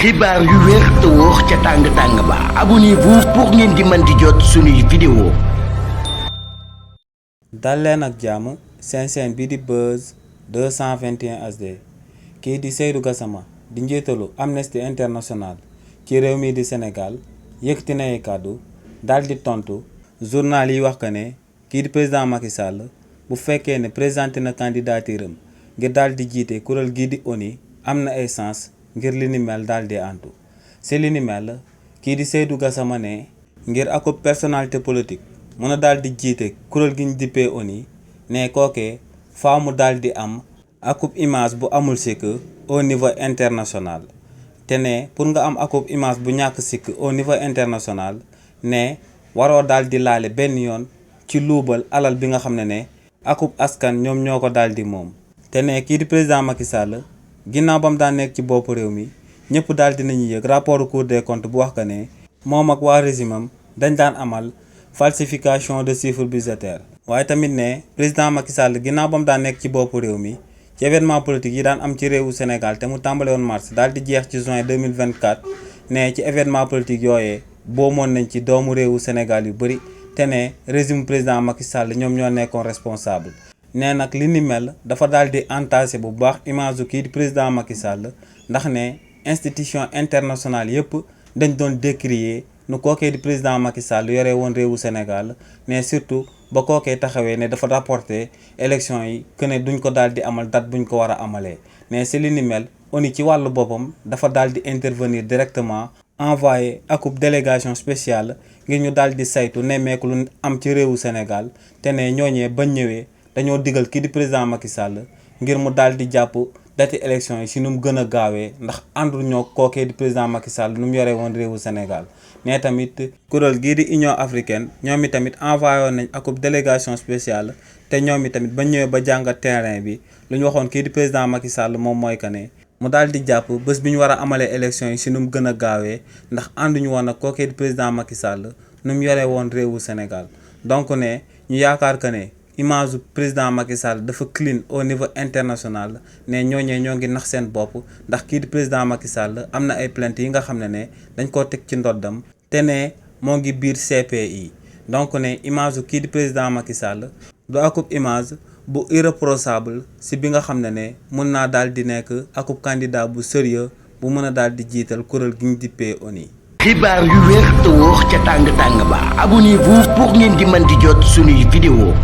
xibaar yu wér te wóor ca tàng ba abonnez-vous pour ngeen di mën di jot suñuy vidéo. dal leen ak jàmm seen chaîne bi di Buzz 221 HD kii di Seydou Gassama di njiitalu Amnesty International ci réew mi di Sénégal yëkkati na ay kàddu daal di tontu journal yi wax que ne kii di président Macky Sall bu fekkee ne présenté na candidature am ngir daal di jiite kuréel gii di ONU am na ay sens ngir li ni mel daal di antu si li ni mel kii di Seydou Gassama ne ngir akub personnalité politique mën a daal di jiite kuréel gi ñu dippee ONU ne kookee faaw mu daal di am akub image bu amul sikk au niveau international te ne pour nga am akub image bu ñàkk sikk au niveau international ne waroo daal di laale benn yoon ci luubal alal bi nga xam ne akub askan ñoom ñoo ko daal di moom te ne kii di président Macky Sall ginnaaw ba mu daan nekk ci bopp réew mi ñëpp daal dinañu yëg rapport Cour des comptes bu wax que ne moom ak waa régime am dañ daan amal falsification de chiffres budgétaires waaye tamit ne président Macky Sall ginnaaw ba mu daan nekk ci bopp réew mi ci événement politique yi daan am ci réewu Sénégal te mu tàmbale woon mars daal di jeex ci juin 2024 ne ci événement politique yooyee boomoon nañ ci doomu réewu Sénégal yu bëri te ne régime président Macky Sall ñoom ñoo nekkoon responsable nee nag li ni mel dafa daal di entassé bu baax image kii di président Macky Sall ndax ne institution internationale yëpp dañ doon décrier nu kookee di président Macky Sall yore woon réewu Sénégal ne surtout ba kookee taxawee ne dafa rapporté élection yi que ne duñ ko daal di amal date buñ ko war a amalee mais si li ni mel ONU ci wàllu boppam dafa daal di intervenir directement envoyé akub délégation spéciale ngir ñu daal di saytu nemmeeku lu am ci réewu Sénégal te ne ñooñee bañ ñëwee dañoo digal kii di président Macky Sall ngir mu daal di jàpp dati élection yi si nu mu gën a gaawee ndax àndul ñoo kookee di président Macky Sall nu mu yore woon réewu Sénégal ne tamit kuréel gii di Union africaine ñoom i tamit envoyé woon nañ akub délégation spéciale te ñoom i tamit ba ñëwee ba jàngat terrain bi lu ñu waxoon kii di président Macky Sall moom mooy que ne mu daal di jàpp bés bi ñu war a amalee élection yi si nu mu gën a gaawee ndax ànduñu woon ak kookee di président Macky Sall nu mu yore woon réewu Sénégal donc ne ñu yaakaar que ne image du président Macky Sall dafa clean au niveau international ne ñooñee ñoo ngi nax seen bopp ndax kii di président Macky Sall am na ay plainte yi nga xam ne dañ koo teg ci ndoddam te ne moo ngi biir CPI donc ne image kii di président Macky Sall du akub image bu irréprochable si bi nga xam ne mun naa daal di nekk akub candidat bu sérieux bu mën a daal di jiital kuréel gi ñu dippee ONU. xibaar yu wér te wóor ca tàng ba abonnez-vous pour ngeen di mën di jot suñuy vidéo.